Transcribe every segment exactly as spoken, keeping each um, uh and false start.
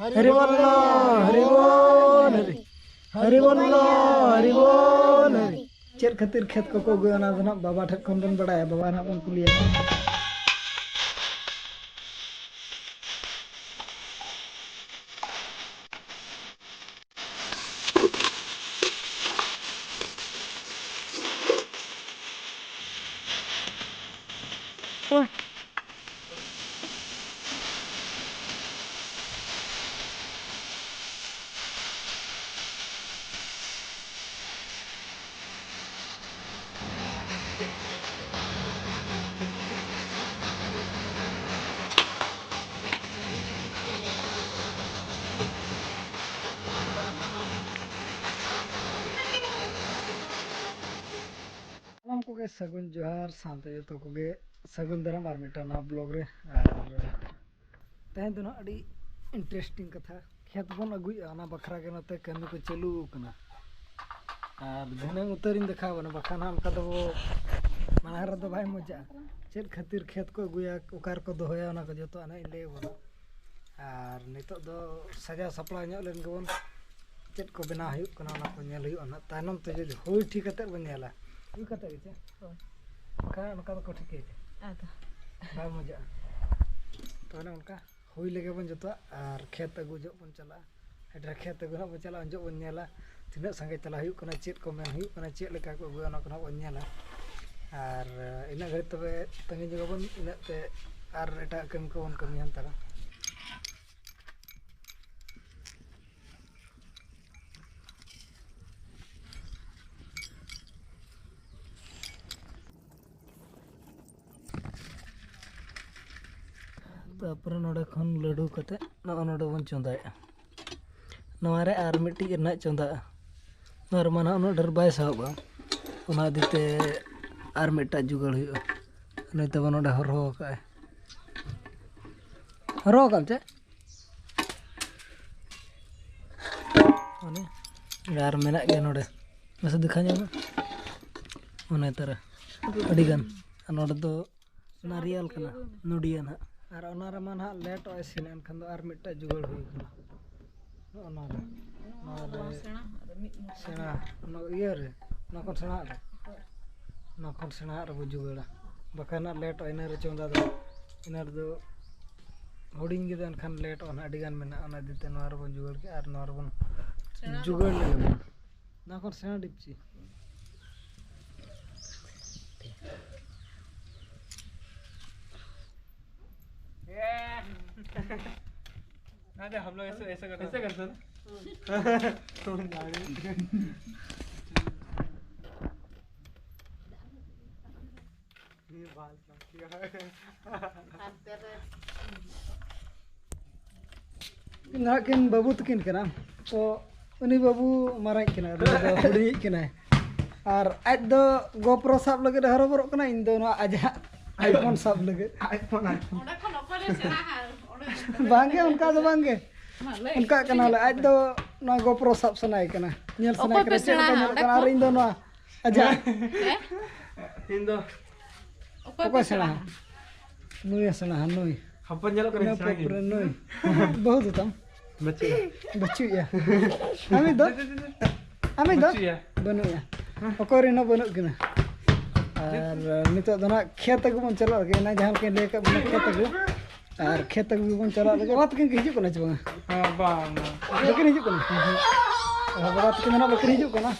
ᱦᱟᱨᱤ ᱵᱚᱞᱞᱚ, ᱦᱟᱨᱤ ᱵᱚᱞ ᱦᱟᱨᱤ᱾ ᱦᱟᱨᱤ ᱵᱚᱞᱞᱚ, ᱦᱟᱨᱤ ᱵᱚᱞ ᱦᱟᱨᱤ᱾ ᱪᱮᱫ ᱠᱷᱟᱹᱛᱤᱨ ᱠᱷᱮᱛ ᱠᱚᱠᱚ ᱟᱹᱜᱩᱭᱟ, ᱚᱱᱟ ᱫᱚ ᱱᱟᱜ ᱵᱟᱵᱟ ᱴᱷᱮᱱ ᱠᱷᱚᱱ ᱵᱚᱱ ᱵᱟᱲᱟᱭᱟ᱾ ᱵᱟᱵᱟ ᱱᱟᱜ ᱵᱚᱱ ᱠᱩᱞᱤᱭᱟ᱾ ᱥᱟᱱᱟᱢ ᱠᱚᱜᱮ ᱥᱟᱹᱜᱩᱱ ᱡᱚᱦᱟᱨ, ᱥᱟᱶᱛᱮ ᱡᱚᱛᱚ ᱠᱚᱜᱮ ᱥᱟᱹᱜᱩᱱ ᱫᱟᱨᱟᱢ ᱟᱨ ᱢᱤᱫᱴᱟᱝ ᱱᱟᱣᱟ ᱵᱞᱚᱜ ᱨᱮ᱾ ᱟᱨ ᱛᱮᱦᱮᱧ ᱫᱚ ᱱᱟᱦᱟᱜ ᱟᱹᱰᱤ ᱤᱱᱴᱟᱨᱮᱥᱴᱤᱝ ᱠᱟᱛᱷᱟ, ᱠᱷᱮᱛ ᱵᱚᱱ ᱟᱹᱜᱩᱭᱮᱫᱼᱟ, ᱚᱱᱟ ᱵᱟᱠᱷᱨᱟ ᱜᱮ ᱱᱚᱛᱮ ᱠᱟᱹᱢᱤ ᱠᱚ ᱪᱟᱹᱞᱩ ᱟᱠᱟᱱᱟ᱾ ᱟᱨ ᱫᱷᱤᱱᱟᱹᱝ ᱩᱛᱟᱹᱨᱤᱧ ᱫᱮᱠᱷᱟᱣ ᱟᱵᱚᱱᱟ, ᱵᱟᱠᱷᱟᱱ ᱦᱟᱸᱜ ᱚᱱᱠᱟ ᱫᱚ ᱢᱟᱲᱟᱝ ᱨᱮᱫᱚ ᱵᱟᱭ ᱢᱚᱡᱟᱜᱼᱟ᱾ ᱪᱮᱫ ᱠᱷᱟᱹᱛᱤᱨ ᱠᱷᱮᱛ ᱠᱚ ᱟᱹᱜᱩᱭᱟ, ᱚᱠᱟ ᱨᱮᱠᱚ ᱫᱚᱦᱚᱭᱟ, ᱚᱱᱟ ᱠᱚ ᱡᱚᱛᱚ ᱟᱱᱟᱜ ᱤᱧ ᱞᱟᱹᱭ ᱟᱵᱚᱱᱟ᱾ ᱟᱨ ᱱᱤᱛᱚᱜ ᱫᱚ ᱥᱟᱡᱟᱣ ᱥᱟᱯᱲᱟᱣ ᱧᱚᱜ ᱞᱮᱱ ᱜᱮᱵᱚᱱ, ᱪᱮᱫ ᱠᱚ ᱵᱮᱱᱟᱣ ᱦᱩᱭᱩᱜ ᱠᱟᱱᱟ, ᱚᱱᱟ ᱠᱚ ᱧᱮᱞ ᱦᱩᱭᱩᱜᱼᱟ ᱱᱟᱦᱟᱜ᱾ ᱛᱟᱭᱱᱚᱢ ᱛᱮ ᱡᱩᱫᱤ ᱦᱩᱭ ᱴᱷᱤᱠ ᱠᱟᱛᱮᱫ ᱵᱚᱱ ᱧᱮᱞᱟ, ᱦᱩᱭ ᱠᱟᱛᱮᱫ ᱜᱮ ᱪᱮ? ᱦᱳᱭ᱾ ᱵᱟᱠᱷᱟᱱ ᱚᱱᱠᱟ ᱫᱚᱠᱚ ᱴᱷᱤᱠᱟᱹᱭᱟ ᱪᱮ? ᱟᱫᱚ᱾ ᱵᱟᱭ ᱢᱚᱡᱟᱜᱼᱟ᱾ ᱛᱚ ᱚᱱᱮ ᱚᱱᱠᱟ ᱦᱩᱭ ᱞᱮᱜᱮ ᱵᱚᱱ ᱡᱚᱛᱚᱣᱟᱜ, ᱟᱨ ᱠᱷᱮᱛ ᱟᱹᱜᱩ ᱡᱚᱜ ᱵᱚᱱ ᱪᱟᱞᱟᱜᱼᱟ᱾ ᱦᱮᱰᱨᱟ ᱠᱷᱮᱛ ᱟᱹᱜᱩ ᱱᱟᱦᱟᱜ ᱵᱚᱱ ᱪᱟᱞᱟᱜᱼᱟ, ᱩᱱ ᱡᱚᱜ ᱵᱚᱱ ᱧᱮᱞᱟ ᱛᱤᱱᱟᱹᱜ ᱥᱟᱸᱜᱮ ᱪᱟᱞᱟᱜ ᱦᱩᱭᱩᱜ ᱠᱟᱱᱟ, ᱪᱮᱫ ᱠᱚ ᱢᱮᱱ ᱦᱩᱭᱩᱜ ᱠᱟᱱᱟ, ᱪᱮᱫ ᱞᱮᱠᱟ ᱠᱚ ᱟᱹᱜᱩᱭᱟ, ᱚᱱᱟ ᱠᱚ ᱱᱟᱦᱟᱜ ᱵᱚᱱ ᱧᱮᱞᱟ᱾ ᱟᱨ ᱤᱱᱟᱹᱜ ᱜᱷᱟᱹᱲᱤᱡ ᱛᱚᱵᱮ ᱛᱟᱺᱜᱤ ᱧᱚᱜᱟᱵᱚᱱ, ᱤᱱᱟᱹᱜ ᱛᱮ ᱟᱨ ᱮᱴᱟᱜ ᱠᱟᱹᱢᱤ ᱠᱚᱵᱚᱱ ᱠᱟᱹᱢᱤᱭᱟ ᱦᱟᱱᱛᱟᱨᱟ᱾ ᱛᱟᱨᱯᱚᱨᱮ ᱱᱚᱰᱮ ᱠᱷᱚᱱ ᱞᱟᱹᱰᱩ ᱠᱟᱛᱮ ᱱᱚᱜᱼᱚ ᱱᱚᱰᱮ ᱵᱚᱱ ᱪᱚᱸᱫᱟᱭᱮᱜᱼᱟ᱾ ᱱᱚᱣᱟ ᱨᱮ ᱟᱨ ᱢᱤᱫᱴᱤᱡ ᱨᱮᱱᱟᱜ ᱪᱚᱸᱫᱟᱜᱼᱟ᱾ ᱱᱚᱣᱟ ᱨᱮᱢᱟ ᱱᱟᱦᱟᱜ ᱩᱱᱟᱹᱜ ᱰᱷᱮᱨ ᱵᱟᱭ ᱥᱟᱦᱚᱵᱼᱟ, ᱚᱱᱟ ᱤᱫᱤ ᱛᱮ ᱟᱨ ᱢᱤᱫᱴᱟᱜ ᱡᱩᱜᱟᱹᱲ ᱦᱩᱭᱩᱜᱼᱟ᱾ ᱱᱩᱭ ᱛᱟᱵᱚ ᱱᱚᱰᱮ ᱦᱚᱨᱦᱚ ᱟᱠᱟᱫᱼᱟᱭ᱾ ᱦᱚᱨᱦᱚ ᱟᱠᱟᱫ ᱪᱮ? ᱚᱱᱮ ᱟᱨ ᱢᱮᱱᱟᱜ ᱜᱮᱭᱟ ᱱᱚᱰᱮ, ᱢᱟᱥᱮ ᱫᱮᱠᱷᱟ ᱧᱚᱜ ᱢᱮ᱾ ᱚᱱᱮ ᱛᱟᱨᱟ ᱟᱹᱰᱤ ᱜᱟᱱ᱾ ᱟᱨ ᱱᱚᱰᱮ ᱫᱚ ᱱᱟᱨᱤᱭᱟᱞ ᱠᱟᱱᱟ, ᱱᱚᱰᱤᱭᱟ ᱱᱟᱦᱟᱜ᱾ ᱟᱨ ᱚᱱᱟ ᱨᱮᱢᱟ ᱱᱟᱦᱟᱜ ᱞᱮᱴᱚᱜ ᱤᱥᱤᱱ, ᱮᱱᱠᱷᱟᱱ ᱫᱚ ᱟᱨ ᱢᱤᱫᱴᱟᱜ ᱡᱩᱜᱟᱹᱲ ᱦᱩᱭ ᱠᱟᱱᱟ᱾ ᱱᱚᱜᱼᱚ ᱱᱚᱣᱟ ᱨᱮ, ᱱᱚᱣᱟ ᱨᱮ ᱥᱮᱬᱟ, ᱟᱨ ᱢᱤᱫ ᱢᱚᱥᱞᱟ᱾ ᱥᱮᱬᱟ, ᱚᱱᱟ ᱤᱭᱟᱹ ᱨᱮ, ᱚᱱᱟ ᱠᱷᱚᱱ ᱥᱮᱬᱟ ᱨᱮ, ᱚᱱᱟ ᱠᱷᱚᱱ ᱥᱮᱬᱟ ᱨᱮᱵᱚ ᱡᱩᱜᱟᱹᱲᱟ, ᱵᱟᱠᱷᱟᱱ ᱱᱟᱜ ᱞᱮᱴᱚᱜᱼᱟ᱾ ᱤᱱᱟᱹ ᱨᱮ ᱪᱚᱸᱫᱟ ᱫᱚ, ᱤᱱᱟᱹ ᱨᱮᱫᱚ ᱦᱩᱰᱤᱧ ᱜᱮ ᱫᱚ ᱮᱱᱠᱷᱟᱱ ᱞᱮᱴᱚᱜᱼᱟ ᱱᱟᱜ, ᱟᱹᱰᱤ ᱜᱟᱱ ᱢᱮᱱᱟᱜᱼᱟ᱾ ᱚᱱᱟ ᱤᱫᱤ ᱛᱮ ᱱᱚᱣᱟ ᱨᱮᱵᱚᱱ ᱡᱩᱜᱟᱹᱲ ᱠᱮᱜᱼᱟ ᱟᱨ ᱱᱚᱣᱟ ᱨᱮᱵᱚᱱ ᱥᱮᱬᱟ ᱡᱩᱜᱟᱹᱲ ᱞᱮᱜᱮ ᱵᱚᱱ᱾ ᱱᱚᱣᱟ ᱠᱷᱚᱱ ᱥᱮᱬᱟ ᱰᱤᱯᱪᱤ᱾ अरे हम लोग ऐसे ऐसे करते ऐसे करते ना। ये बाल क्या किया है? ᱱᱟᱦᱟᱜ ᱠᱤᱱ ᱵᱟᱹᱵᱩ ᱛᱟᱹᱠᱤᱱ ᱠᱟᱱᱟ, ᱛᱚ ᱩᱱᱤ ᱵᱟᱹᱵᱩ ᱢᱟᱨᱟᱝᱤᱡ ᱠᱟᱱᱟᱭ, ᱩᱱᱤ ᱫᱚ ᱦᱩᱰᱤᱧᱤᱡ ᱠᱟᱱᱟᱭ᱾ ᱟᱨ ᱟᱡ ᱫᱚ ᱜᱳᱯᱨᱳ ᱥᱟᱵ ᱞᱟᱹᱜᱤᱫ ᱮ ᱦᱚᱨᱚᱵᱚᱨᱚᱜ ᱠᱟᱱᱟ, ᱤᱧ ᱫᱚ ᱱᱚᱣᱟ ᱟᱡᱟᱜ ᱟᱭᱯᱷᱳᱱ ᱥᱟᱵ ᱞᱟᱹᱜᱤᱫ᱾ IPhone, iPhone. ᱚᱸᱰᱮ ᱠᱷᱚᱱ ᱚᱠᱚᱭ ᱞᱮ ᱥᱮᱬᱟᱜᱼᱟ? ᱚᱸᱰᱮ ᱵᱟᱝᱜᱮ, ᱚᱱᱠᱟ ᱫᱚ ᱵᱟᱝᱜᱮ᱾ ᱢᱟ ᱞᱟᱹᱭ ᱚᱱᱠᱟᱜ ᱠᱟᱱᱟᱞᱮ᱾ ᱟᱡ ᱫᱚ ᱱᱚᱣᱟ ᱜᱳᱯᱨᱳ ᱥᱟᱵ ᱥᱟᱱᱟᱭᱮ ᱠᱟᱱᱟ, ᱧᱮᱞ ᱥᱟᱱᱟᱭᱮ ᱚᱠᱚᱭ ᱯᱮ ᱠᱟᱱᱟ ᱪᱮᱫ ᱞᱮᱠᱟ ᱥᱮᱬᱟᱜᱼᱟ ᱧᱮᱞᱚᱜ ᱚᱸᱰᱮ ᱠᱟᱱᱟ, ᱟᱨ ᱠᱷᱚᱱ? ᱤᱧ ᱫᱚ ᱱᱚᱣᱟ ᱟᱡᱟᱜ᱾ ᱦᱮᱸ? ᱤᱧ ᱫᱚ ᱚᱠᱚᱭ ᱯᱮ ᱚᱠᱚᱭ ᱥᱮᱬᱟᱜᱼᱟ? ᱥᱮᱬᱟᱜᱼᱟ? ᱱᱩᱭᱮ ᱥᱮᱬᱟᱜᱼᱟ, ᱱᱩᱭ᱾ ᱦᱚᱯᱚᱱ ᱧᱮᱞᱚᱜ ᱠᱟᱱᱟ, ᱤᱱᱟᱹ ᱥᱮᱬᱟ ᱜᱮ᱾ ᱯᱚᱨᱮ ᱱᱩᱭ᱾ ᱵᱟᱹᱦᱩ ᱫᱚ ᱛᱟᱢ? ᱵᱟᱹᱪᱩᱜᱼᱟ᱾ ᱵᱟᱹᱪᱩᱜᱼᱟ᱾ ᱟᱢᱤᱡ ᱫᱚ? ᱟᱢᱤᱡ ᱫᱚ? ᱵᱟᱹᱪᱩᱜᱼᱟ᱾ ᱵᱟᱹᱱᱩᱜᱼᱟ᱾ ᱚᱠᱚᱭ ᱨᱮᱱ ᱦᱚᱸ ᱵᱟᱹᱱᱩᱜ ᱠᱤᱱᱟ᱾ ᱟᱨ ᱱᱤᱛᱚᱜ ᱫᱚ ᱱᱟᱜ ᱠᱷᱮᱛ ᱟᱹᱜᱩ ᱵᱚᱱ ᱪᱟᱞᱟᱜ ᱞᱟᱹᱜᱤᱫ, ᱚᱱᱟ ᱡᱟᱦᱟᱸ ᱞᱮᱠᱟᱧ ᱞᱟᱹᱭ ᱟᱠᱟᱫ ᱵᱚᱱᱟ, ᱠᱷᱮᱛ ᱟᱹᱜᱩ᱾ ᱟᱨ ᱠᱷᱮᱛ ᱟᱹᱜᱩ ᱵᱚᱱ ᱪᱟᱞᱟᱜ ᱞᱟᱹᱜᱤᱫ᱾ ᱵᱟᱵᱟ ᱛᱟᱹᱠᱤᱱ ᱠᱤᱱ ᱦᱤᱡᱩᱜ ᱠᱟᱱᱟ ᱪᱮ ᱵᱟᱝᱟ? ᱦᱮᱸ, ᱵᱟᱝ᱾ ᱵᱟᱹᱠᱤᱱ ᱦᱤᱡᱩᱜ ᱠᱟᱱᱟ? ᱟᱨ ᱵᱟᱵᱟ ᱛᱟᱹᱠᱤᱱ ᱫᱚ ᱱᱟᱜ ᱵᱟᱹᱠᱤᱱ ᱦᱤᱡᱩᱜ ᱠᱟᱱᱟ᱾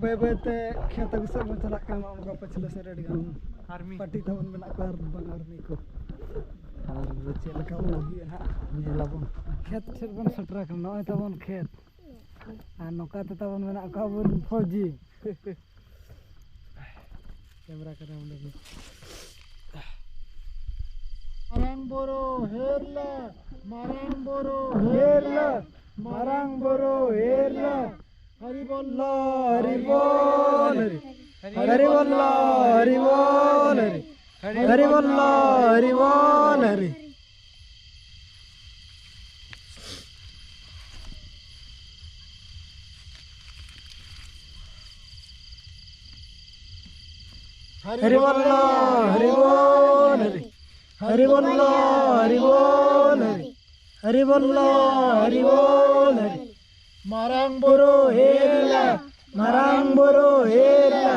ᱵᱟᱹᱭ ᱵᱟᱹᱭ ᱛᱮ ᱠᱷᱮᱛ ᱟᱹᱜᱩ ᱥᱮᱫ ᱵᱚᱱ ᱪᱟᱞᱟᱜ ᱠᱟᱱᱟ᱾ ᱱᱚᱜᱼᱚ ᱱᱚᱝᱠᱟ ᱯᱟᱹᱪᱷᱞᱟᱹ ᱥᱮᱫ ᱨᱮ ᱟᱹᱰᱤ ᱜᱟᱱ ᱟᱨᱢᱤ᱾ ᱯᱟᱹᱴᱤ ᱛᱟᱵᱚᱱ ᱢᱮᱱᱟᱜ ᱠᱚᱣᱟ ᱟᱨ ᱵᱟᱝ ᱟᱨᱢᱤ ᱠᱚ᱾ ᱟᱨ ᱪᱮᱫ ᱞᱮᱠᱟ ᱵᱚᱱ ᱟᱹᱜᱩᱭᱟ ᱱᱟᱜ, ᱧᱮᱞ ᱟᱵᱚᱱ᱾ ᱠᱷᱮᱛ ᱴᱷᱮᱱ ᱵᱚᱱ ᱥᱮᱴᱮᱨ ᱟᱠᱟᱱᱟ᱾ ᱱᱚᱜᱼᱚᱭ ᱛᱟᱵᱚᱱ ᱠᱷᱮᱛ᱾ ᱟᱨ ᱱᱚᱝᱠᱟ ᱛᱮ ᱛᱟᱵᱚᱱ ᱢᱮᱱᱟᱜ ᱠᱚᱣᱟ ᱟᱵᱚᱨᱮᱱ ᱯᱷᱳᱡᱤ᱾ ᱠᱮᱢᱮᱨᱟ ᱠᱟᱱᱟ ᱚᱸᱰᱮ ᱜᱮ᱾ ᱢᱟᱨᱟᱝ ᱵᱳᱨᱳ ᱦᱮᱨᱞᱟ, ᱢᱟᱨᱟᱝ ᱵᱳᱨᱳ ᱦᱮᱨᱞᱟ, ᱢᱟᱨᱟᱝ ᱵᱳᱨᱳ ᱦᱮᱨᱞᱟ᱾ ᱦᱟᱨᱤ ᱵᱚᱞᱞᱟ, ᱦᱟᱨᱤ ᱵᱚᱞ, ᱦᱟᱨᱤ᱾ ᱦᱟᱨᱤ ᱵᱚᱞᱞᱟ, ᱦᱟᱨᱤ ᱵᱚᱞ, ᱦᱟᱨᱤ᱾ ᱦᱟᱨᱤ ᱵᱚᱞᱞᱟ, ᱦᱟᱨᱤ ᱵᱚᱞ, ᱦᱟᱨᱤ᱾ ᱦᱟᱨᱤ ᱵᱚᱞᱞᱟ, ᱦᱟᱨᱤ ᱵᱚᱞ, ᱦᱟᱨᱤ᱾ ᱦᱟᱨᱤ ᱵᱚᱞᱞᱚ, ᱦᱟᱨᱤ ᱵᱚᱞ ᱦᱟᱨᱤ᱾ ᱦᱟᱨᱤ ᱵᱚᱞᱞᱚ, ᱦᱟᱨᱤ ᱵᱚᱞ ᱦᱟᱨᱤ᱾ ᱢᱟᱨᱟᱝ ᱵᱳᱨᱳ ᱦᱮᱨᱞᱟ, ᱢᱟᱨᱟᱝ ᱵᱳᱨᱳ ᱦᱮᱨᱞᱟ,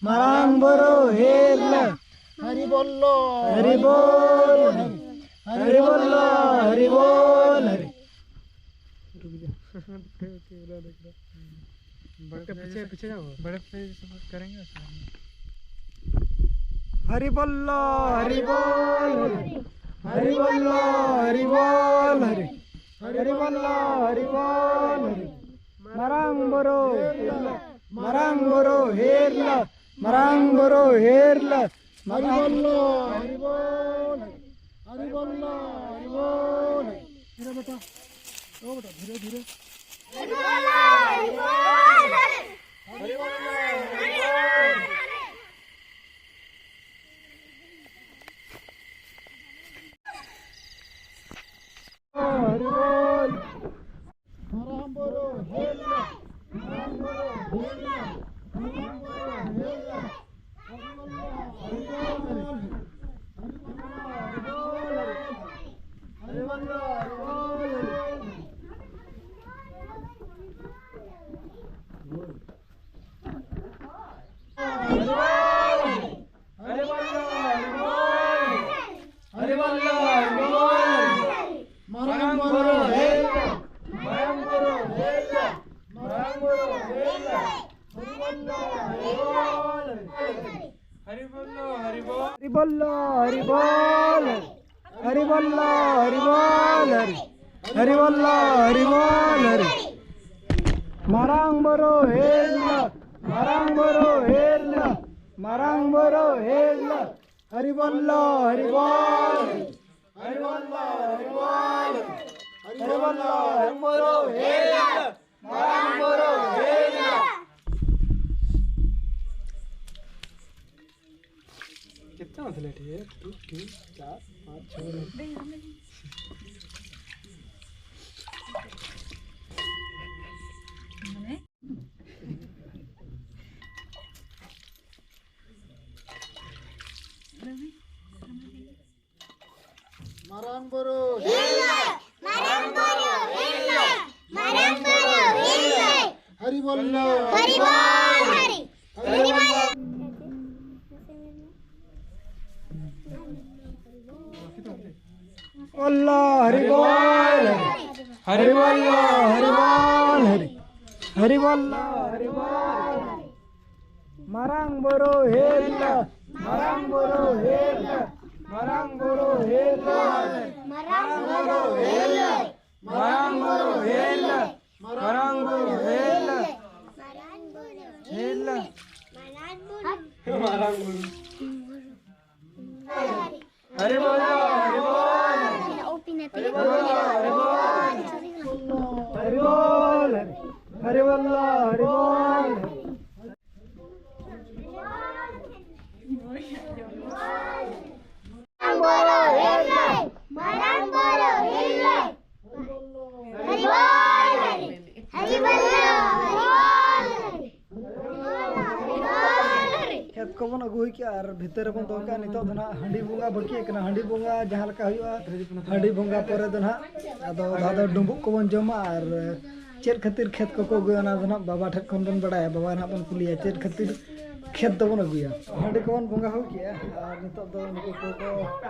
ᱢᱟᱨᱟᱝ ᱵᱳᱨᱳ ᱦᱮᱨᱞᱟ᱾ ᱦᱟᱨᱤ ᱵᱚᱞᱞᱚ, ᱦᱟᱨᱤ ᱵᱚᱞ ᱦᱟᱨᱤ᱾ ᱦᱟᱨᱤ ᱵᱚᱞᱞᱚ, ᱦᱟᱨᱤ ᱵᱚᱞ ᱦᱟᱨᱤ᱾ रुक जा। पीछे, पीछे जाओ। बड़े से करेंगे। हरि बोलो, हरि बोल हरि। हरि बोलो, हरि बोल हरि। हरि बोलो, हरि बोल हरि। मरांग बोरो हेरला, मरांग बोरो हेरला, मरांग बोरो हेरला। हरि बोलो, हरि बोल हरि। हरि बोलो, हरि बोल हरि। धीरे बेटा, ओ बेटा, धीरे, धीरे। हरि बोलो, हरि बोल। हरि बोलो, हरि बोल हरि। हरि बोलो, हरि बोल हरि। हरि बोलो, हरि बोल हरि। मरांग बोरो हेरला, मरांग बोरो हेरला, मरांग बोरो हेरला। हरि बोलो, हरि बोल हरि। हरि बोलो, हरि बोल हरि। हरि बोलो, हरि बोलो, हेरला। कितना एथलीट है? एक, दो, तीन, चार, पाँच, छः। हरि बोल हरि। हरि बोल। अल्लाह हरि बोल हरि। हरि बोल हरि बोल हरि। हरि बोल हरि बोल हरि। मारांग बोरो हेल्ला। मारांग बोरो हेल्ला। मारांग बोरो हेल्ला। मारांग बोरो हेल्ला। मारांग बोरो हेल्ला। मारांग बोरो हेल्ला। हेल्ला। मारांग बोरो। हरि बोल, हरि बोल। हरि बोल, हरि बोल। हरि बोल, हरि बोल, हरि बोल। मारांग बोरो हेल्ला। मारांग बोरो हेल्ला। हरि बोल हरि। हरि बोल हरि बोल हरि। खेत ᱠᱚᱵᱚᱱ ᱟᱹᱜᱩ ᱦᱩᱭ ᱠᱮᱜᱼᱟ ᱟᱨ ᱵᱷᱤᱛᱟᱹᱨ ᱨᱮᱵᱚᱱ ᱫᱚᱦᱚ ᱠᱟᱜᱼᱟ᱾ ᱱᱤᱛᱚᱜ ᱫᱚ ᱱᱟᱦᱟᱜ ᱦᱟᱺᱰᱤ ᱵᱚᱸᱜᱟ ᱵᱟᱹᱠᱤ ᱠᱟᱱᱟ᱾ ᱦᱟᱺᱰᱤ ᱵᱚᱸᱜᱟ ᱡᱟᱦᱟᱸ ᱞᱮᱠᱟ ᱦᱩᱭᱩᱜᱼᱟ, ᱦᱟᱺᱰᱤ ᱵᱚᱸᱜᱟ ᱯᱚᱨᱮ ᱫᱚ ᱱᱟᱦᱟᱜ ᱟᱫᱚ ᱫᱟᱜ ᱫᱚ ᱰᱩᱸᱵᱩᱜ ᱠᱚᱵᱚᱱ ᱡᱚᱢᱟ᱾ ᱟᱨ ᱪᱮᱫ ᱠᱷᱟᱹᱛᱤᱨ ᱠᱷᱮᱛ ᱠᱚᱠᱚ ᱟᱹᱜᱩᱭᱟ, ᱚᱱᱟ ᱫᱚ ᱱᱟᱦᱟᱜ ᱵᱟᱵᱟ ᱴᱷᱮᱱ ᱠᱷᱚᱱ ᱵᱚᱱ ᱵᱟᱲᱟᱭᱟ᱾ ᱵᱟᱵᱟ ᱱᱟᱦᱟᱜ ᱵᱚᱱ ᱠᱩᱞᱤᱭᱟ, ᱪᱮᱫ ᱠᱷᱟᱹᱛᱤᱨ ᱠᱷᱮᱛ ᱫᱚᱵᱚᱱ ᱟᱹᱜᱩᱭᱟ? ᱦᱟᱺᱰᱤ ᱠᱚᱵᱚᱱ ᱵᱚᱸᱜᱟ ᱦᱩᱭ ᱠᱮᱜᱼᱟ ᱟᱨ ᱱᱤᱛᱚᱜ ᱫᱚ ᱱᱩᱠᱩ ᱠᱚ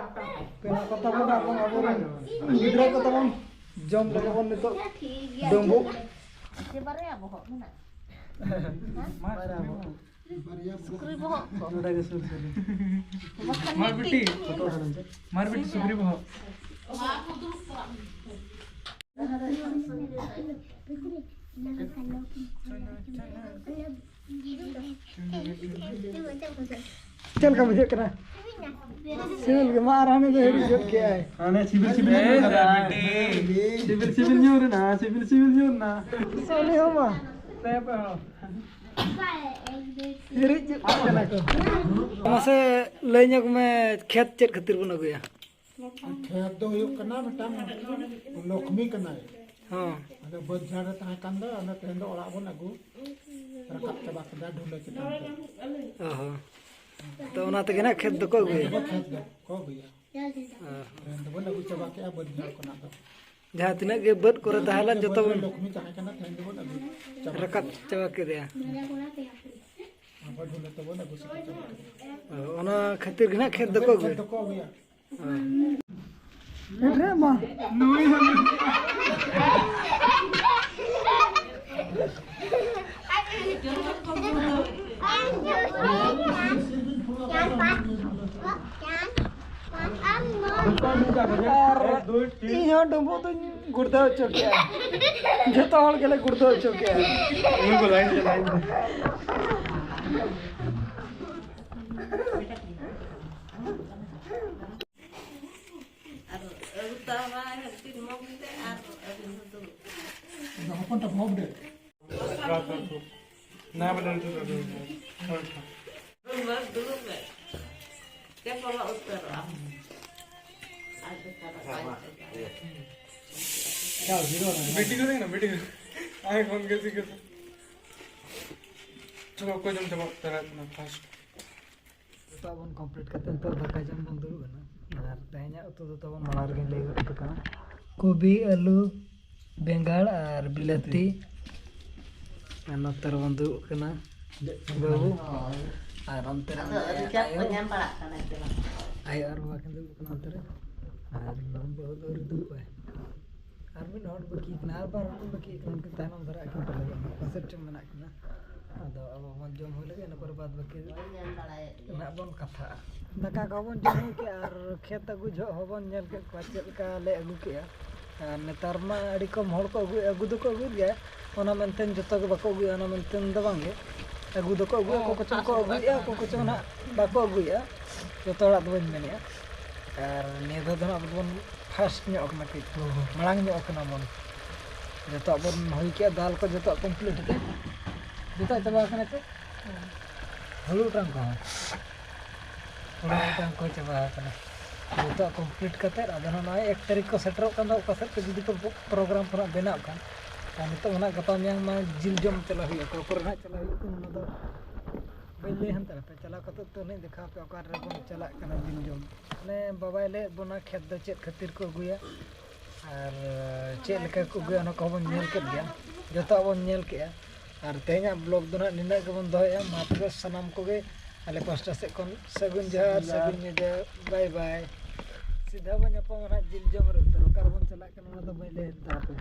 ᱯᱮᱲᱟ ᱠᱚ ᱛᱟᱵᱚᱱ ᱟᱨ ᱵᱚᱱ ᱟᱵᱚᱨᱮᱱ ᱜᱤᱫᱽᱨᱟᱹ ᱠᱚ ᱛᱟᱵᱚᱱ ᱡᱚᱢ ᱞᱟᱹᱜᱤᱫ ᱵᱚᱱ ᱱᱤᱛᱚᱜ ᱰᱩᱸᱵᱩᱜ᱾ ᱡᱮ ᱵᱟᱨᱭᱟ ᱵᱚᱦᱚᱜ ᱢᱮᱱᱟᱜᱼᱟ᱾ ᱵᱟᱨᱭᱟ ᱵᱚᱦᱚᱜ᱾ ᱥᱩᱠᱨᱤ ᱵᱚᱦᱚᱜ ᱠᱚ᱾ ᱱᱚᱰᱮ ᱜᱮ ᱥᱩᱨ ᱥᱩᱨ ᱨᱮ᱾ ᱵᱟᱠᱷᱟᱱ ᱢᱟᱨ ᱢᱤᱫᱴᱤᱡ᱾ ᱵᱤᱴᱤ᱾ ᱢᱟᱨ ᱵᱤᱴᱤ ᱥᱩᱠᱨᱤ ᱵᱚᱦᱚᱜ᱾ ᱪᱮᱫ ᱞᱮᱠᱟ ᱵᱩᱡᱷᱟᱹᱜ ᱠᱟᱱᱟ? ᱥᱤᱵᱤᱞ ᱜᱮ, ᱢᱟ ᱟᱨ ᱦᱟᱱᱮ ᱫᱚ ᱦᱤᱨᱤᱡ ᱜᱚᱫ ᱠᱮᱜᱼᱟᱭ᱾ ᱦᱟᱱᱮ ᱥᱤᱵᱤᱞ ᱥᱤᱵᱤᱞ ᱧᱚᱜ ᱠᱟᱱᱟ᱾ ᱥᱤᱵᱤᱞ ᱥᱤᱵᱤᱞ ᱧᱚᱜ ᱨᱮᱱᱟ, ᱥᱤᱵᱤᱞ ᱥᱤᱵᱤᱞ ᱧᱚᱜ ᱨᱮᱱᱟ᱾ ᱥᱟᱞᱤ ᱦᱚᱸ ᱢᱟ᱾ ᱦᱤᱨᱤᱡ ᱪᱮᱫ ᱠᱟᱱᱟ ᱠᱚ? ᱢᱟᱥᱮ ᱞᱟᱹᱭ ᱧᱚᱜ ᱢᱮ, ᱠᱷᱮᱛ ᱪᱮᱫ ᱠᱷᱟᱹᱛᱤᱨ ᱵᱚᱱ ᱟᱹᱜᱩᱭᱟ? ᱠᱷᱮᱛ ᱫᱚ ᱦᱩᱭᱩᱜ ᱠᱟᱱᱟ ᱢᱤᱫᱴᱟᱝ ᱞᱚᱠᱷᱢᱤ ᱠᱟᱱᱟᱭ᱾ ᱦᱚᱸ᱾ ᱟᱫᱚ ᱵᱟᱹᱫᱽ ᱡᱷᱟᱲ ᱨᱮ ᱛᱟᱦᱮᱸ ᱠᱟᱱ ᱫᱚ, ᱟᱫᱚ ᱛᱮᱦᱮᱧ ᱫᱚ ᱚᱲᱟᱜ ᱵᱚᱱ ᱟᱹᱜᱩ ᱨᱟᱠᱟᱵ ᱪᱟᱵᱟ ᱠᱮᱫᱟ ᱰᱷᱩᱞᱟᱹ ᱪᱮᱛᱟᱱ ᱛᱮ᱾ ᱚ ᱦᱚᱸ᱾ ᱛᱚ ᱚᱱᱟ ᱛᱮᱜᱮ ᱱᱟᱜ ᱠᱷᱮᱛ ᱫᱚᱠᱚ ᱟᱹᱜᱩᱭᱟ᱾ ᱠᱷᱮᱛ ᱫᱚᱠᱚ ᱟᱹᱜᱩᱭᱟ᱾ ᱚ ᱦᱚᱸ᱾ ᱛᱮᱦᱮᱧ ᱫᱚᱵᱚᱱ ᱟᱹᱜᱩ ᱪᱟᱵᱟ ᱠᱮᱜᱼᱟ ᱵᱟᱹᱫᱽ ᱡᱷᱟᱲ ᱠᱷᱚᱱᱟᱜ ᱫᱚ᱾ ᱡᱟᱦᱟᱸ ᱛᱤᱱᱟᱹᱜ ᱜᱮ ᱵᱟᱹᱫᱽ ᱠᱚᱨᱮ ᱛᱟᱦᱮᱸ ᱞᱮᱱ ᱡᱚᱛᱚ ᱵᱚᱱ ᱞᱚᱠᱷᱢᱤ ᱛᱟᱦᱮᱸ ᱠᱟᱱᱟ, ᱛᱮᱦᱮᱧ ᱫᱚᱵᱚᱱ ᱟᱹᱜᱩ᱾ ᱨᱟᱠᱟᱵ ᱪᱟᱵᱟ ᱠᱮᱫᱮᱭᱟ᱾ ᱚ, ᱚᱱᱟ ᱠᱷᱟᱹᱛᱤᱨ ᱜᱮ ᱱᱟᱜ ᱠᱷᱮᱛ ᱫᱚᱠᱚ ᱟᱹᱜᱩᱭᱟ᱾ ᱦᱮᱸ, ᱢᱟ᱾ ᱟᱨ ᱤᱧ ᱦᱚᱸ ᱰᱩᱸᱵᱩᱜ ᱫᱚᱧ ᱜᱩᱲᱫᱟᱹᱣ ᱦᱚᱪᱚ ᱠᱮᱜᱼᱟ᱾ ᱡᱚᱛᱚ ᱦᱚᱲ ᱜᱮᱞᱮ ᱜᱩᱲᱫᱟᱹᱣ ᱦᱚᱪᱚ ᱠᱮᱜᱼᱟ᱾ ᱟᱨ ᱟᱹᱜᱩ ᱛᱟᱨᱟᱭ ᱢᱤᱫᱴᱤᱡ ᱢᱚᱜᱽ ᱛᱮ ᱟᱨ ᱟᱹᱵᱤᱱ ᱦᱚᱸ ᱫᱩᱲᱩᱵ᱾ ᱦᱚᱯᱚᱱ ᱴᱟᱜ ᱢᱚᱜᱽ ᱰᱮ᱾ ᱵᱟᱥ ᱫᱩᱲᱩᱵ ᱢᱮ᱾ ᱪᱮᱫ ᱵᱚᱞᱚ ᱩᱛᱟᱹᱨᱚᱜᱼᱟ? ᱟᱨ ᱫᱚ ᱪᱟᱞᱟᱜ ᱵᱟᱭ ᱪᱟᱞᱟᱜᱼᱟ᱾ ᱵᱤᱴᱤ ᱠᱚ ᱞᱟᱹᱭ ᱠᱟᱱᱟ, ᱵᱤᱴᱤ ᱠᱚ᱾ ᱟᱭ ᱯᱷᱳᱱ ᱜᱮ ᱪᱤᱠᱟᱹ ᱛᱮ? ᱪᱚᱞᱚ, ᱚᱠᱚᱭ ᱡᱚᱢ ᱪᱟᱵᱟ ᱩᱛᱟᱹᱨᱟ ᱠᱟᱱᱟ ᱯᱷᱟᱥᱴ? ᱡᱚᱛᱚᱣᱟᱜ ᱵᱚᱱ ᱠᱚᱢᱯᱞᱤᱴ ᱠᱟᱛᱮ ᱱᱤᱛᱚᱜ ᱫᱟᱠᱟ ᱡᱚᱢ ᱵᱚᱱ ᱫᱩᱲᱩᱵ ᱮᱱᱟ᱾ ᱟᱨ ᱛᱮᱦᱮᱧᱟᱜ ᱩᱛᱩ ᱫᱚ ᱛᱟᱵᱚᱱ ᱢᱟᱲᱟᱝ ᱨᱮᱜᱮᱧ ᱞᱟᱹᱭ ᱜᱚᱫ ᱦᱚᱴᱚ ᱠᱟᱜᱼᱟ᱾ ᱠᱚᱵᱤ, ᱟᱹᱞᱩ, ᱵᱮᱸᱜᱟᱲ ᱟᱨ ᱵᱤᱞᱟᱹᱛᱤ᱾ ᱟᱨ ᱱᱚᱛᱮ ᱨᱮᱵᱚᱱ ᱫᱩᱲᱩᱵ ᱠᱟᱱᱟ ᱵᱟᱹᱵᱩ᱾ ᱟᱨ ᱚᱱᱛᱮ ᱨᱮ ᱟᱫᱚ ᱢᱮᱱᱟᱭᱟ ᱟᱹᱣᱨᱤ ᱪᱟᱯ ᱠᱚ ᱟᱭᱳ᱾ ᱧᱟᱢ ᱯᱟᱲᱟᱜ ᱠᱟᱱᱟ ᱥᱮ ᱵᱟᱝ? ᱟᱭᱳ ᱟᱨ ᱵᱟᱵᱟ ᱠᱤᱱ ᱫᱩᱲᱩᱵ ᱠᱟᱱᱟ ᱚᱱᱛᱮ ᱨᱮ᱾ ᱟᱨ ᱵᱟᱹᱵᱩ ᱫᱚ ᱟᱹᱣᱨᱤ ᱫᱩᱲᱩᱵ ᱟᱭ᱾ ᱟᱨ ᱢᱤᱫ ᱦᱚᱲ ᱵᱟᱹᱠᱤ ᱠᱟᱱᱟ, ᱟᱨ ᱵᱟᱨ ᱦᱚᱲ ᱵᱟᱹᱠᱤ ᱠᱟᱱᱟ, ᱩᱱᱠᱤᱱ ᱛᱟᱭᱱᱚᱢ ᱫᱷᱟᱨᱟ ᱟᱹᱠᱤᱱ ᱯᱟᱞᱮ ᱵᱟᱹᱱᱩᱜ, ᱯᱟᱥᱮᱡ ᱪᱚᱝ ᱢᱮᱱᱟᱜ ᱠᱤᱱᱟ᱾ ᱟᱫᱚ ᱟᱵᱚ ᱵᱚᱱ ᱡᱚᱢ ᱦᱩᱭ ᱞᱮᱜᱮ, ᱤᱱᱟᱹ ᱯᱚᱨᱮ ᱵᱟᱫ ᱵᱟᱹᱠᱤ ᱵᱟᱹᱧ ᱧᱟᱢ ᱵᱟᱲᱟᱭᱮᱫ ᱜᱮᱭᱟ᱾ ᱱᱟᱜ ᱵᱚᱱ ᱠᱟᱛᱷᱟᱜᱼᱟ᱾ ᱫᱟᱠᱟ ᱠᱚᱦᱚᱸ ᱵᱚᱱ ᱡᱚᱢ ᱦᱩᱭ ᱠᱮᱜᱼᱟ ᱟᱨ ᱠᱷᱮᱛ ᱟᱹᱜᱩ ᱡᱚᱦᱚᱜ ᱦᱚᱸᱵᱚᱱ ᱧᱮᱞ ᱠᱮᱫ ᱠᱚᱣᱟ ᱪᱮᱫ ᱞᱮᱠᱟ ᱞᱮ ᱟᱹᱜᱩ ᱠᱮᱜᱼᱟ᱾ ᱟᱨ ᱱᱮᱛᱟᱨ ᱢᱟ ᱟᱹᱰᱤ ᱠᱚᱢ ᱦᱚᱲ ᱠᱚ ᱟᱹᱜᱩᱭ, ᱟᱹᱜᱩ ᱫᱚᱠᱚ ᱟᱹᱜᱩᱭᱮᱫ ᱜᱮᱭᱟ, ᱚᱱᱟ ᱢᱮᱱᱛᱮ ᱡᱚᱛᱚ ᱜᱮ ᱵᱟᱠᱚ ᱟᱹᱜᱩᱭᱟ, ᱚᱱᱟ ᱢᱮᱱᱛᱮ ᱫᱚ ᱵᱟᱝ ᱜᱮ᱾ ᱟᱹᱜᱩ ᱫᱚᱠᱚ ᱟᱹᱜᱩᱭᱟ, ᱚᱠᱚᱭ ᱠᱚᱪᱚᱝ ᱠᱚ ᱟᱹᱜᱩᱭᱮᱫᱼᱟ, ᱚᱠᱚᱭ ᱠᱚᱪᱚᱝ ᱱᱟᱜ ᱵᱟᱠᱚ ᱟᱹᱜᱩᱭᱮᱫᱼᱟ᱾ ᱡᱚᱛᱚ ᱦᱚᱲᱟᱜ ᱫᱚ ᱵᱟᱹᱧ ᱢᱮᱱᱮᱫᱼᱟ᱾ ᱟᱨ ᱱᱤᱭᱟᱹ ᱫᱷᱟᱣ ᱫᱚ ᱱᱟᱜ ᱟᱵᱚ ᱫᱚᱵᱚᱱ ᱯᱷᱟᱥᱴ ᱧᱚᱜ ᱠᱟᱱᱟ, ᱠᱟᱹᱡ ᱢᱟᱲᱟᱝ ᱧᱚᱜ ᱠᱟᱱᱟ ᱵᱚᱱ᱾ ᱡᱚᱛᱚᱣᱟᱜ ᱵᱚᱱ ᱦᱩᱭ ᱠᱮᱜᱼᱟ, ᱫᱟᱞ ᱠᱚ ᱡᱚᱛᱚᱣᱟᱜ ᱠᱚᱢᱯᱞᱤᱴ ᱠᱟᱛᱮ ᱡᱚᱛᱚᱣᱟᱜ ᱪᱟᱵᱟ ᱟᱠᱟᱱᱟ᱾ ᱪᱮᱫ ᱦᱩᱲᱩ ᱚᱴᱟᱝ ᱠᱚᱦᱚᱸ, ᱦᱩᱲᱩ ᱚᱴᱟᱝ ᱠᱚ ᱪᱟᱵᱟ ᱟᱠᱟᱱᱟ᱾ ᱡᱚᱛᱚᱣᱟᱜ ᱠᱚᱢᱯᱞᱤᱴ ᱠᱟᱛᱮ ᱟᱫᱚ ᱱᱚᱜᱼᱚᱭ ᱮᱠ ᱛᱟᱹᱨᱤᱠᱷ ᱠᱚ ᱥᱮᱴᱮᱨᱚᱜ ᱠᱟᱱ ᱫᱚ, ᱚᱠᱟ ᱥᱮᱫ ᱠᱚ ᱡᱩᱫᱤ ᱠᱚ ᱯᱨᱳᱜᱨᱟᱢ ᱠᱚ ᱱᱟᱜ ᱵᱮᱱᱟᱣ ᱠᱷᱟᱱ᱾ ᱟᱨ ᱱᱤᱛᱚᱜ ᱢᱟ ᱱᱟᱜ ᱜᱟᱯᱟ ᱢᱮᱭᱟᱝ ᱢᱟ ᱡᱤᱞ ᱡᱚᱢ ᱪᱟᱞᱟᱜ ᱦᱩᱭᱩᱜᱼᱟ, ᱚᱠᱟ ᱠᱚᱨᱮ ᱱᱟᱜ ᱪᱟᱞᱟᱜ ᱦᱩᱭᱩᱜ ᱠᱟᱱᱟ ᱚᱱᱟ ᱫᱚ ᱵᱟᱹᱧ ᱞᱟᱹᱭ ᱦᱟᱱᱛᱟᱲ ᱟᱯᱮ᱾ ᱪᱟᱞᱟᱣ ᱠᱟᱛᱮ ᱛᱚ ᱱᱟᱜ ᱫᱮᱠᱷᱟᱣ ᱯᱮ ᱚᱠᱟ ᱨᱮᱵᱚᱱ ᱪᱟᱞᱟᱜ ᱠᱟᱱᱟ ᱡᱤᱞ ᱡᱚᱢ᱾ ᱢᱟᱱᱮ ᱵᱟᱵᱟᱭ ᱞᱟᱹᱭᱮᱫ ᱵᱚᱱᱟ ᱠᱷᱮᱛ ᱫᱚ ᱪᱮᱫ ᱠᱷᱟᱹᱛᱤᱨ ᱠᱚ ᱟᱹᱜᱩᱭᱟ ᱟᱨ ᱪᱮᱫ ᱞᱮᱠᱟ ᱠᱚ ᱟᱹᱜᱩᱭᱟ, ᱚᱱᱟ ᱠᱚᱦᱚᱸ ᱵᱚᱱ ᱧᱮᱞ ᱠᱮᱫ ᱜᱮᱭᱟ᱾ ᱡᱚᱛᱚᱣᱟᱜ ᱵᱚᱱ ᱧᱮᱞ ᱠᱮᱜᱼᱟ᱾ ᱟᱨ ᱛᱮᱦᱮᱧᱟᱜ ᱵᱞᱚᱜ ᱫᱚ ᱱᱟᱦᱟᱜ ᱱᱤᱱᱟᱹᱜ ᱜᱮᱵᱚᱱ ᱫᱚᱦᱚᱭᱟ᱾ ᱢᱟ ᱛᱚᱵᱮ ᱥᱟᱱᱟᱢ ᱠᱚᱜᱮ ᱟᱞᱮ ᱯᱟᱥᱴᱟ ᱥᱮᱫ ᱠᱷᱚᱱ ᱥᱟᱹᱜᱩᱱ ᱡᱚᱦᱟᱨ, ᱥᱟᱹᱜᱩᱱ ᱧᱤᱫᱟᱹ, ᱵᱟᱭ ᱵᱟᱭ᱾ ᱥᱤᱫᱷᱟᱹ ᱵᱚᱱ ᱧᱟᱯᱟᱢᱟ ᱱᱟᱦᱟᱜ ᱡᱤᱞ ᱡᱚᱢ ᱨᱮ ᱩᱛᱟᱹᱨ᱾ ᱚᱠᱟ ᱨᱮᱵᱚᱱ ᱪᱟᱞᱟᱜ ᱠᱟᱱᱟ ᱚᱱᱟ ᱫᱚ ᱵᱟᱹᱧ ᱞᱟᱹᱭ ᱦᱟᱛᱟᱲ ᱟᱯᱮ᱾